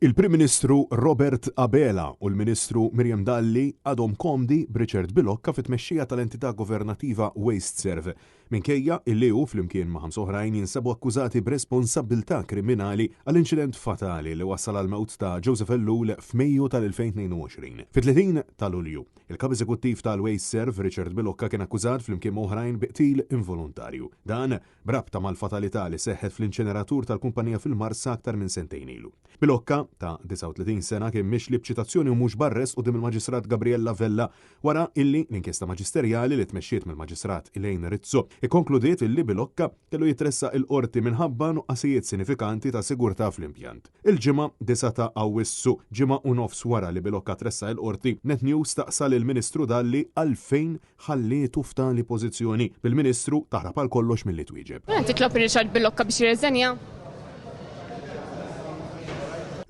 Il-Prim Ministru Robert Abela u l-Ministru Miriam Dalli għadhom komdi b'Richard Bilocca fit-tmexxija tal-entità governativa WasteServ, minkejja illi hu flimkien ma' ħamsa oħrajn jinsabu akkużati b'responsabbiltà kriminali għal inċident fatali li wassal għall-mewt ta' Joseph Ellul f'Mejju tal-2022. Fit-30 ta' Lulju, il-Kap Eżekuttiv tal-WasteServ Richard Bilocca kien akkużat flimkien ma' oħrajn bi qtil involontarju. Dan b'rabta mal-fatalità li seħħet fl-inċineratur tal-kumpanija fil-Marsa aktar minn sentejn ilu. Bilocca, ta' 39 sena, kien mixli b'ċitazzjoni u mhux b'arrest quddiem il-Maġistrat Gabriella Vella wara illi l-inkjesta maġisterjali li tmexxiet mill-Maġistrat Elaine Rizzo ikkonkludiet illi Bilocca kellu jitressaq il-Qorti minħabba nuqqasijiet sinifikanti ta' sigurtà fl-impjant. Il-Ġimgħa, 9 ta' Awwissu, ġimgħa u nofs wara li Bilocca tressaq il-Qorti, Net News staqsa lill-Ministru Dalli għalfejn ħallietu f'tali pożizzjoni, bil-Ministru taħrab għal kollox milli twieġeb. Qed titlob lil Richard Bilocca biex jirreżenja?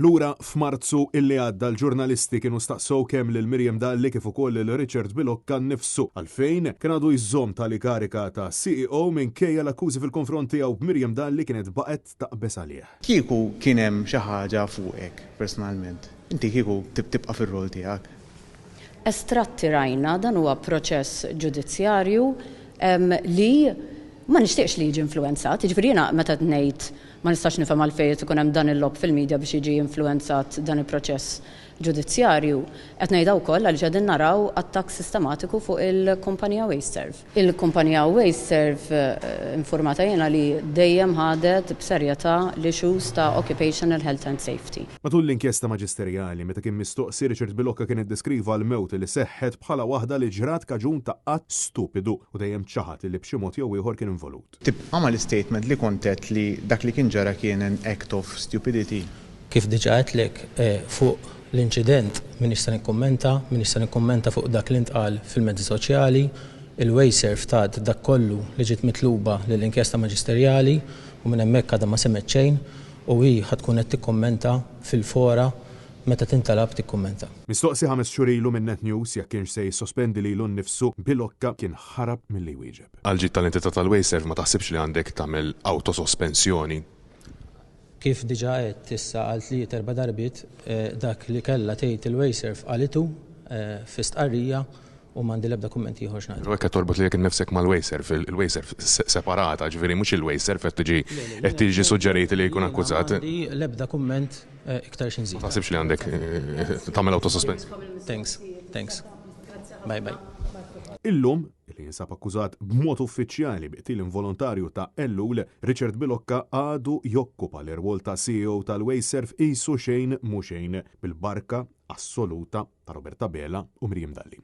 Lura f'Marzu illi għadda l-ġurnalisti kienu staqsew kemm lil Miriam Dalli kif ukoll lil Richard Bilocca nnifsu għalfejn kien għadu jżomm tali karika ta' CEO minkejja l-akkużi fil-konfront tiegħu b'Miriam Dalli kienet baqgħet taqbeż għalih. Kieku kien hemm xi ħaġa fuqek personalment, inti kieku tibqa' fir-rol tiegħek? Estratti rajna, dan huwa proċess ġudizzjarju li ma nixtieqx li jiġi influwenzat. Jiġifieri jiena meta qed ngħid ma nistax nifhem għalfejn qed ikun hemm dan il-logħob fil-media biex jiġi influwenzat dan il-proċess ġudizzjarju, qed ngħidha wkoll għaliex qegħdin naraw attakk sistematiku fuq il-kumpanija WasteServ. Il-kumpanija WasteServ infurmata jiena li dejjem ħadet b'serjetà l-issues ta' occupational health and safety. Matul l-inkjesta maġisterjali, meta kien mistoqsi, Richard Bilocca kien iddeskriva l-mewt li seħħet bħala waħda li ġrat kaġun ta' att stupidu u dejjem ċaħad li b'xi mod jew ieħor kien involut. Tibqa' mal-istatement li kont għedt li dak li kien ġara kien an act of stupidity? Kif diġà għedtlek, fuq l-inċident m'iniex se nikkummenta, m'iniex se nikkummenta fuq dak li ntqal fil-mezzi soċjali. Il-Wasteserv tat dak kollu li ġiet mitluba lill-inkjesta maġisterjali u minn hemmhekk għadha ma semgħet xejn u hi ħa tkun qed tikkummenta fil-fora meta tintalab tikkummenta. Mistoqsi ħames xhur ilu minn Net News jekk kienx se jissospendi lilu nnifsu, Bilocca kien ħarab milli jwieġeb. Għall-ġid tal-entità tal-Wasteserv ma taħsibx li għandek tagħmel awtosospensjoni? Kif diġà għedt issa għal tliet erba' darbiet, dak li kellha tgħid il-Wasteserv qalitu fi stqarrija u m'għandi l-ebda kumment ieħor x'ngħid. Però hekk qed torbot lilek innifsek mal-Wasteserv, il-Wasteserv separata, ġifieri mhux il-Wasteserv qed tiġi qed tiġi suġġerit li jkun akkużat. M'għandi l-ebda kumment iktar xi nżid. Ma taħsibx li għandek tagħmel awtosospensjoni? Thanks, thanks. Bye bye. Illum, li jinsab akkużat b'mod uffiċjali bi qtil involontarju ta' Ellul, Richard Bilocca għadu jokkupa l-irwol ta' CEO tal-Wasteserv qisu xejn mhu xejn, bil-barka assoluta ta' Robert Abela u Miriam Dalli.